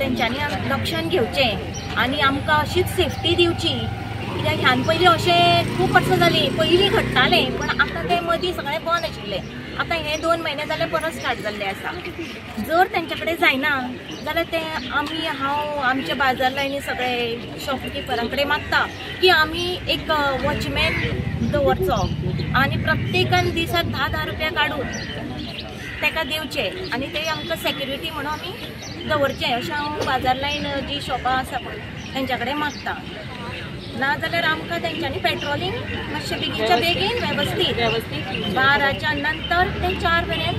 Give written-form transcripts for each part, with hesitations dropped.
तेंच्यांनी लक्षान घेवचें आनी आमकां अशीच सेफ्टी दिवची. कित्याक ह्यान पयलीं अशें खूब वर्सां जालीं, पयलीं घडटालें पण आतां तें मदीं सगळें बंद आशिल्लें. आतां हे 2 म्हयने जाले परत स्टार्ट जाल्लें आसा. जर तेंच्या कडेन जायना जाल्यार तें आमी हांव आमच्या बाजार लायनी सगळे शॉपकिपरां कडेन मागता की आमी एक वॉचमॅन दवरचो आनी प्रत्येकान दिसाक 10-10 रुपया काडून ताका दिवचे आनी ते आमकां सेक्युरिटी म्हणून आमी दवरचें अशें हांव बाजार लायन जी शॉपां आसा पळय तेंच्या कडेन मागता. ना जाल्यार आमकां तेंच्यांनी पेट्रोलिंग मातशें बेगीनच्या बेगीन वेवस्थीत 12च्या नंतर ते 4 मेरेन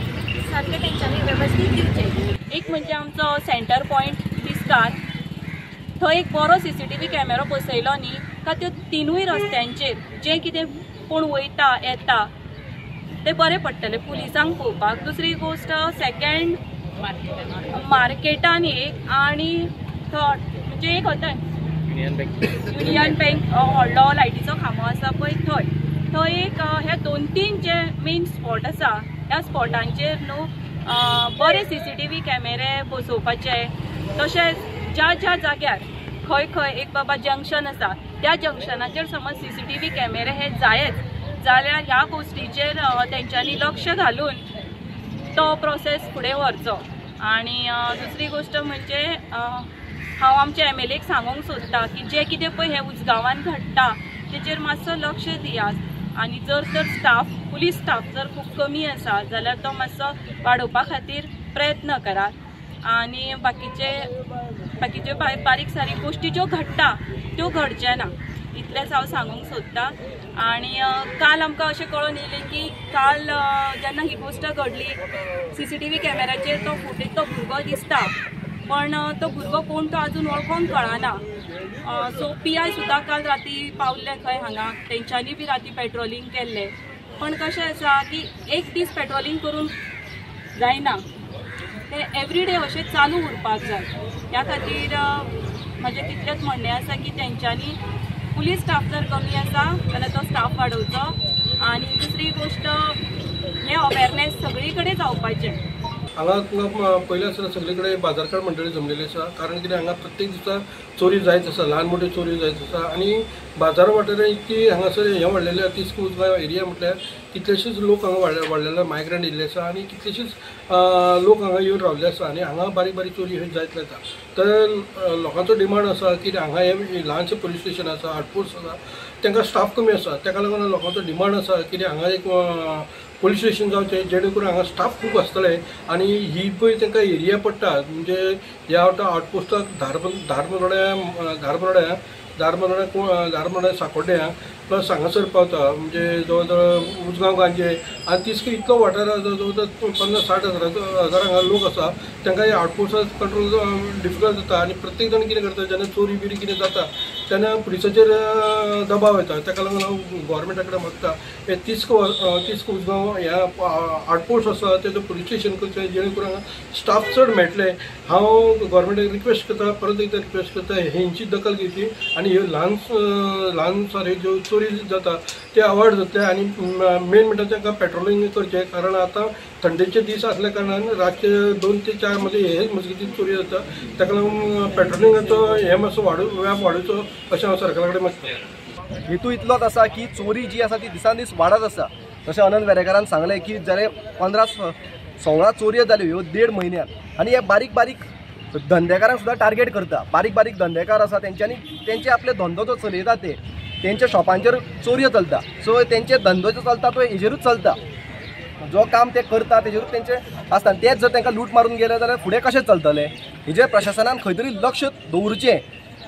सारकें तेंच्यांनी वेवस्थीत दिवचें. एक म्हणजे आमचो सेंटर पॉयंट तिस्कार, थंय एक बरो CCTV कॅमेरो बसयलो न्ही का त्यो 3 रस्त्यांचेर जें कितें कोण वयता येता ते बरें पडटलें पुलिसांक पळोवपाक. दुसरी गोश्ट सेकेंड मार्केटान एक आनी थर्ड म्हणजे एक हय युनियन बँक व्हडलो लायटीचो खांबो आसा पळय थंय थंय एक ह्या 2-3 जे मेन स्पॉट आसा ह्या स्पॉटांचेर न्हू बरे CCTV कॅमेरे बसोवपाचे. तशेंच ज्या ज्या जाग्यार खंय खंय एक बाबा जंक्शन आसा त्या जंक्शनाचेर समज CCTV कॅमेरे हे जायच जाल्यार ह्या गोश्टीचेर तेंच्यांनी लक्ष घालून तो प्रोसेस फुडें व्हरचो. आनी दुसरी गोश्ट म्हणजे हांव आमच्या MLA सांगूंक सोदता की जें कितें पळय हें उजगांवान घडटा तेचेर मातसो लक्ष दियात आनी जर तर स्टाफ पुलीस स्टाफ जर खूब कमी आसा जाल्यार तो मातसो वाडोवपा खातीर प्रयत्न करात. आनी बाकीचे बाकीच्यो बारीक सारीक गोश्टी ज्यो घडटा त्यो घडचे ना इतलेंच हांव सांगूंक सोदता. आनी काल आमकां अशें कळोन येयलें की काल जेन्ना ही गोश्ट घडली CCTV कॅमेराचेर तो फुटेज तो भुरगो दिसता पण तो भुरगो कोण तो अजून वळखोंक कळना. सो PI सुद्दां काल राती पावल्ले खंय हांगा, तेंच्यांनी बी राती पेट्रोलिंग केल्लें. पण कशें आसा की एक दीस पेट्रोलिंग करून जायना, तें एवरीडे अशें चालू उरपाक जाय. ह्या खातीर म्हाजें तितलेंच म्हणणें आसा की तेंच्यांनी पुलीस स्टाफ जर कमी आसा जाल्यार तो स्टाफ वाडोवचो. आनी दुसरी गोश्ट हें अवेरनेस सगळी कडेन जावपाचें. हांगा तुमकां पयलें आसतना सगळे कडेन बाजारकार मंडळी जमलेली आसा, कारण कितें हांगा प्रत्येक दिसा चोरी जायत आसा, ल्हान मोठी चोरी जायत आसा आनी बाजार वाठारांत इतकी हांगासर हें वाडलेलें आसा. तिस्क उजगांव एरिया म्हटल्यार कितलेशेच लोक हांगा वाडलेले, मायग्रंट येयल्ले आसा आनी कितलेशेच लोक हांगा येवन रावल्ले आसा आनी हांगा बारीक बारीक चोरी ह्यो जायत जाता. तर लोकांचो डिमांड आसा की हांगा हें ल्हानशें पुलीस स्टेशन आसा, आउटपोस्ट आसा, तांकां स्टाफ कमी आसा, ताका लागून लोकांचो डिमांड आसा की हांगा एक पुलीस स्टेशन जावचें जेणे करून हांगा स्टाफ खूब आसतले आनी ही पळय तांकां एरिया पडटा म्हणजे ह्या आउटपोस्टाक धारमनोड्या साकोड्ड्यां प्लस हांगासर पावता म्हणजे जवळ जवळ उजगांव गांजे आनी तिस्क इतलो वाठार आसा जवळ जवळ 50-60 हजार हांगा लोक आसा, तांकां ह्या आउटपोस्टार कंट्रोल डिफिकल्ट जाता आनी प्रत्येक जाण कितें करता जेन्ना चोरी बिरी कितें जाता तेन्ना पुलिसाचेर दबाव येता. ताका लागून हांव गोवोरमेंटा कडेन मागता हे तिस्क उजगांव ह्या आउटपोस्ट आसा तेजो पुलीस स्टेशन करचें जेणे करून हांगा स्टाफ चड मेळटले. हांव गोवोरमेंटाक रिक्वेस्ट करता, परत एकदां रिक्वेस्ट करता हेंची दखल घेवची आनी ह्यो ल्हान ल्हान सारक्यो ज्यो चोरी जाता ते अवॉयड जातले आनी मेन म्हणटा तांकां पेट्रोलिंग करचें, कारण आतां थंडेचे दीस आसल्या कारणान रातचे 2 ते 4 मध्ये हे मजगतीं चोरी जाता, ताका लागून पेट्रोलिंगाचो हे मातसो व्याप वाडोवचो अशें हांव सरकारा कडेन मागता. हेतू इतलोच आसा की चोरी जी आसा ती दिसान दीस वाडत आसा. जशें अनंत वेरेकारान सांगलें की जरे 15-16 चोरयो जाल्यो ह्यो 1.5 म्हयन्यान आनी हे बारीक बारीक धंदेकारांक सुद्दां टार्गेट करता. बारीक बारीक धंदेकार आसा तेंच्यांनी तेंचे आपले धंदो जो चलयता ते तेंच्या शॉपांचेर चोरयो चलता. सो तेंचे धंदो जो चलता तो हेजेरूच चलता, जो काम ते करता तेजेरूच तेंचे आसता. तेच जर तांकां लूट मारून गेले जाल्यार फुडें कशें चलतलें हेजेर प्रशासनान खंय तरी लक्ष दवरचें,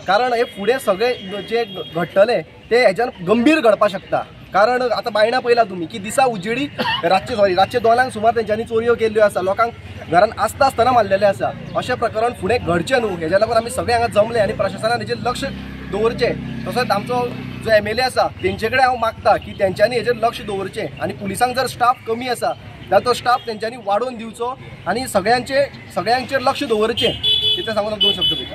कारण हे फुडें सगळें जें घडटलें तें हेज्यान गंभीर घडपाक शकता. कारण आतां बायणां पळयला तुमी की दिसा उजेडी रातचे 2 सुमार तेंच्यांनी चोरयो केल्ल्यो आसा, लोकांक घरान आसता आसतना मारलेलें आसा. अशें प्रकरण फुडें घडचें न्हू हेज्या लागून आमी सगळे हांगा जमले आनी प्रशासनान हेजेर लक्ष दवरचें. तसोच आमचो जो MLA आसा तेंचे कडेन हांव मागता की तेंच्यांनी हेजेर लक्ष दवरचें आनी पुलिसांक जर स्टाफ कमी आसा जाल्यार तो स्टाफ तेंच्यांनी वाडोवन दिवचो आनी सगळ्यांचेर लक्ष दवरचें. इतलें सांगून हांव 2 शब्द दिता.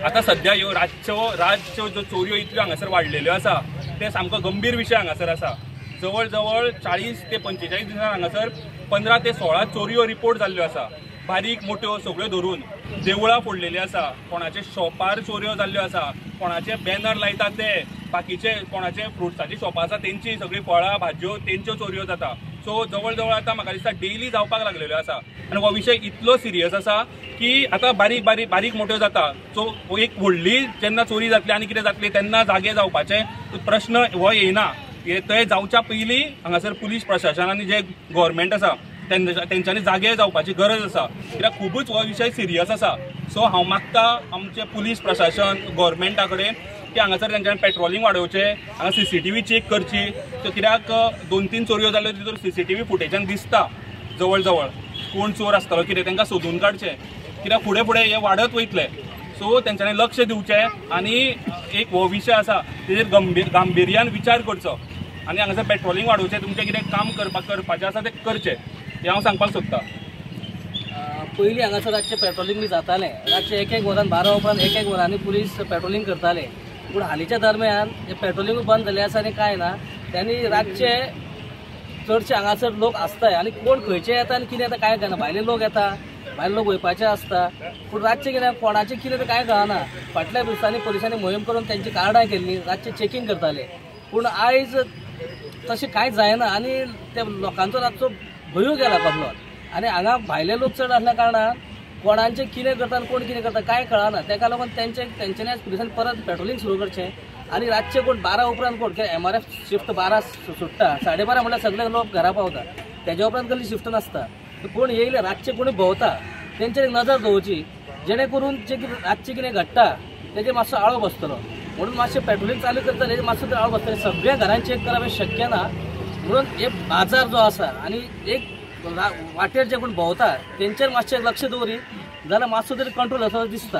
आतां सद्या ह्यो रातच्यो ज्यो चोरयो इतल्यो हांगासर वाडलेल्यो आसा ते सामको गंभीर विशय हांगासर आसा. जवळ जवळ 40 ते 45 दिसां हांगासर 15 ते 16 चोरयो रिपोर्ट जाल्ल्यो आसा. बारीक मोट्यो सगळ्यो धरून देवळां फोडलेली आसा, कोणाचे शॉपार चोरयो जाल्ल्यो आसा, कोणाचे बॅनर लायतात ते, बाकीचे कोणाचे फ्रुट्साची शॉपां आसा तेंची सगळीं फळां भाजयो तेंच्यो चोरयो जाता. सो जवळ जवळ आतां म्हाका दिसता डेली जावपाक लागलेल्यो आसा आनी हो विशय इतलो सिरियस आसा की आतां बारीक बारीक बारीक मोट्यो जाता. सो एक व्हडली जेन्ना चोरी जातली आनी कितें जातली तेन्ना जागे जावपाचे प्रश्न हो येना. ते जावच्या पयलीं हांगासर पुलीस प्रशासन आनी जे गव्हर्मेंट आसा तेंच्यांनी जागे जावपाची गरज आसा, कित्याक खुबूच हो विशय सिरियस आसा. सो हांव मागता आमचे पुलीस प्रशासन गव्हर्मेंटा कडेन की हांगासर तेंच्यांनी पेट्रोलिंग वाडोवचें, हांगा सीसीटीव्ही चॅक करची. कित्याक 2-3 चोरयो जाल्यो तितून सीसीटीव्ही फुटेजान दिसता जवळ जवळ कोण चोर आसतलो कितें, तांकां सोदून काडचें, कित्याक फुडें फुडें हें वाडत वयतलें. सो तेंच्यांनी लक्ष दिवचें आनी एक हो विशय आसा तेजेर गांभिर्यान विचार करचो आनी हांगासर पेट्रोलिंग वाडोवचें, तुमचें कितें काम करपाचें आसा तें करचें, हें हांव सांगपाक सोदतां. पयलीं हांगासर रातचें पेट्रोलिंग बी जातालें, रातचें 1-1 वरान 12 उपरांत 1-1 वरांनी पुलीस पेट्रोलिंग करताले. पूण हालींच्या दरम्यान हे पेट्रोलिंग बंद जालें आसा आनी कांय ना. त्यांनी रातचे चडशे हांगासर लोक आसताय आनी कोण खंयचे येता आनी कितें येता कांय कळना. भायले लोक येता, भायले लोक वयपाचे आसता, पूण रातचें कितें कोणाचें कितें तें कांय कळना. फाटल्या दिसांनी पुलिसांनी मोहीम करून तेंची कार्डां केल्लीं, रातचें चॅकींग करताले. पूण आयज तशें कांय जायना आनी ते लोकांचो रातचो भंयूय गेला कसलो. आनी हांगा भायले लोक चड आसल्या कारणान कोणाचें कितें करता आनी कोण कितें करता कांय कळना. तेका लागून तेंच्यांनी आयज पुलिसांनी परत पेट्रोलिंग सुरू करचें आनी रातचें कोण 12 उपरांत कोण कित्याक एमआरएफ शिफ्ट 12 सुट्टा, 12:30 म्हणल्यार सगळे लोक घरा पावता, तेज्या उपरांत कसली शिफ्ट नासता. कोण येयले रातचे कोणी भोंवता तेंचेर नजर दवरची, जेणे करून जे कितें रातचें कितें घडटा तेजेर मातसो आळो बसतलो. म्हणून मातशें पेट्रोलिंग चालू करतले मातसो तरी आळो बसतले. सगळ्या घरान चॅक करप हें शक्य ना, म्हणून एक बाजार जो आसा आनी एक वाटेर जे कोण भोंवता तेंचेर मातशें लक्ष दवरीत जाल्यार मातसो तरी कंट्रोल असो दिसता.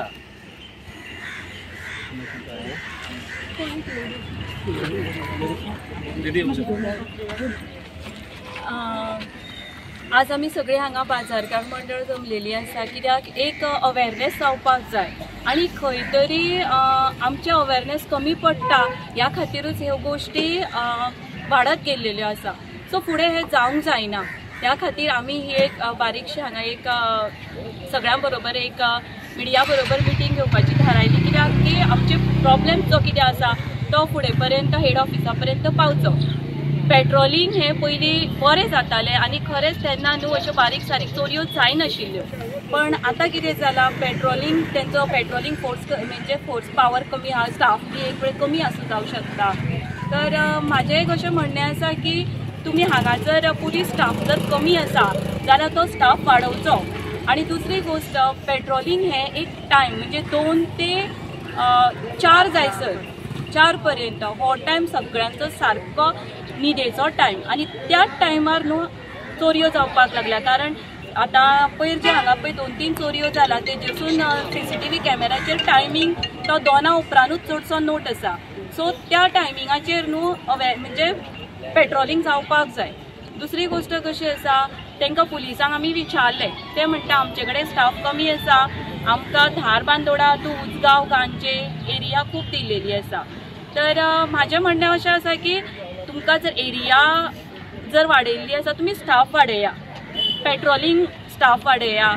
आज आमी सगळे हांगा बाजारकार मंडळ जमलेली आसा कित्याक एक अवेरनेस जावपाक जाय आनी खंय तरी आमचें अवेरनेस कमी पडटा, ह्या खातीरूच ह्यो गोश्टी वाडत गेल्ल्यो आसा. सो फुडें हें जावंक जायना ह्या खातीर आमी ही एक बारीकशी हांगा एक सगळ्यां बरोबर एक मिडिया बरोबर मिटींग घेवपाची थारायली, कित्याक की आमचे प्रॉब्लेम जो कितें आसा तो फुडें पर्यंत हेड ऑफिसा पर्यंत पावचो. पेट्रोलिंग हें पयलीं बरें जातालें आनी खरेंच तेन्ना न्हू अश्यो बारीक सारीक चोरयो जायनाशिल्ल्यो, पण आतां कितें जालां पेट्रोलिंग तेंचो पेट्रोलिंग फोर्स म्हणजे फोर्स पावर कमी आहा, स्टाफ बी एक वेळ कमी आसूं जावं शकता. तर म्हाजें एक अशें म्हणणें आसा की तुमी हांगा जर पुलीस स्टाफ जर कमी आसा जाल्यार तो स्टाफ वाडोवचो. आनी दुसरी गोश्ट पेट्रोलिंग हें एक टायम म्हणजे 2 ते 4 जायसर 4 पर्यंत हो टायम सगळ्यांचो सारको न्हिदेचो टायम आनी त्याच टायमार न्हू चोरयो जावपाक लागल्या. कारण आतां पयर जे हांगा पळय 2-3 चोरयो जाला तेजेसून सीसीटीव्ही कॅमेराचेर टायमींग तो 2 उपरांतूच चडसो नोट आसा. सो त्या टायमिंगाचेर न्हू म्हणजे पेट्रोलिंग जावपाक जाय. दुसरी गोश्ट कशी आसा, तांकां पुलिसांक आमी विचारलें, ते म्हणटा आमचे कडेन स्टाफ कमी आसा, आमकां धारबांदोडा टू उजगांव गांजे एरिया खूब दिल्लेली आसा. तर म्हाजें म्हणणें अशें आसा की तुमकां जर एरिया जर वाडयल्ली आसा तुमी staff Wadiyar, patrolling staff Wadiyar,